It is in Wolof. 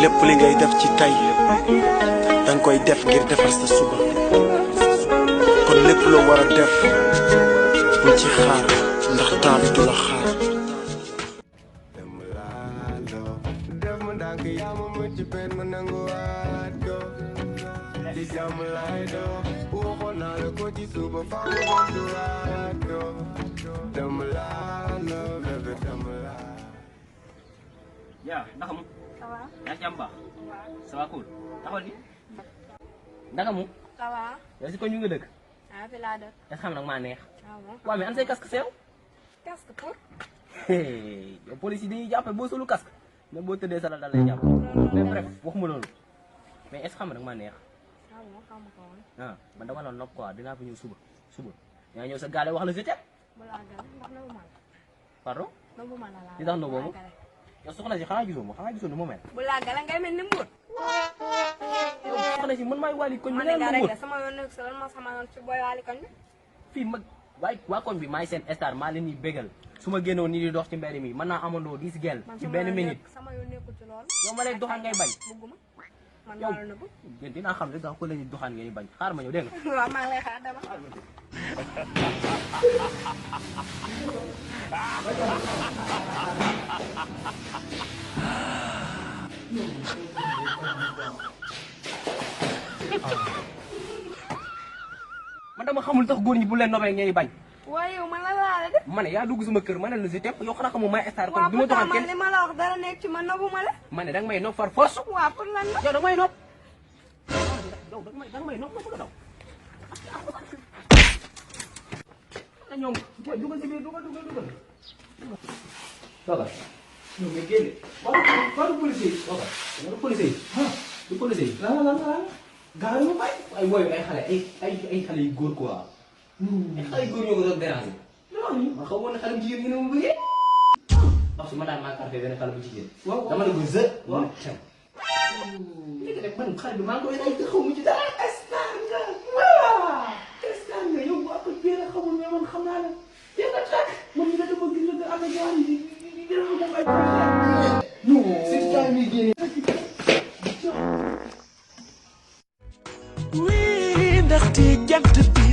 lépp li ngay def ci tay dang koy def ngir defar sa suba kon lépp loo war a def bul ci xaar ndax temps bi du la xaar ya naka mu ça va yaa ci am baax ça va cool taxawal ni naka mu ça va yow si ko ñu nga dëkk ah fi laa dëkk nga xam nag maa neex ah bon waaw mais an say casque seew casque pour yow police yi dañuy jàppe boo solu casque même boo tëddee sa la dal lay jàpp mais bref waxuma loolu mais est ce xam nag maa neex ah bon xam ko woon ah man dama la nopp quoi dinaa fa ñëw suba yaa ñëw sa gaale wax la je t'aime bu laa gale ndax na bu man pardon na bu man la li tax na boobu yow soxna si xanaa gisoo ni mu mel bu laa gale ngay mel ni mbóot yow soxna si man maay wàlli koñ bi man neen nga ma rek sama yoon nekk sa lan moo sama yoon ci boy waali koñ bi fii mag waaye waa koñ bi maay seen star maa leen di bégal su ma génnoon nii di dox ci mbedd mi mën naa amandoo 10 gel ci benn minute sama yoon nekkul ci loolu yow ma lay doxaan ngay bañ bugguma man yow maa la nëbb yéen dinaa xam rek ko la ñuy doxaan ngay bañ xaar ma ñëw dégg nga waaw maa ngi lay xaar dama man dama xamul tax góor ñi bu leen nobee ngay bañ waaye yow man la laale de ma ne yaa dugg sama kër ma ne la si tepp yow xanaa xamul may star kon waaw du ma doxaan pourtant man kenn li ma la wax dara nekk ci man nëbbu ma la ma ne danga may nopp far force waaw pour lan la yow danga may nopp yow danga may nopp ma bëgg a daw na ñoom boy dugal si biir dugal toogal ñoom nga génne du policier yi toogal du policier yi du policier yi la gaaw ma bay ay woy ay xale ay xale yu góor quoi ay xale yu góor ñoo ko doon déranger man xaw ma ne xale bu jigéen ñu ne ma bëggee wax su ma daan maa carte benn xale bu jigéen dama ne ko zë waaw léegi nag man xale bi maa ngi koy ay xaw mu ci dara star nga waaw star nga yow bu après bien xamul mais man xam naa ne yéen a tàkk man ñu ne dama gis nga am na ñaar yi di def moom ay projet non c'est ça mi génne oui ndaxte jant bi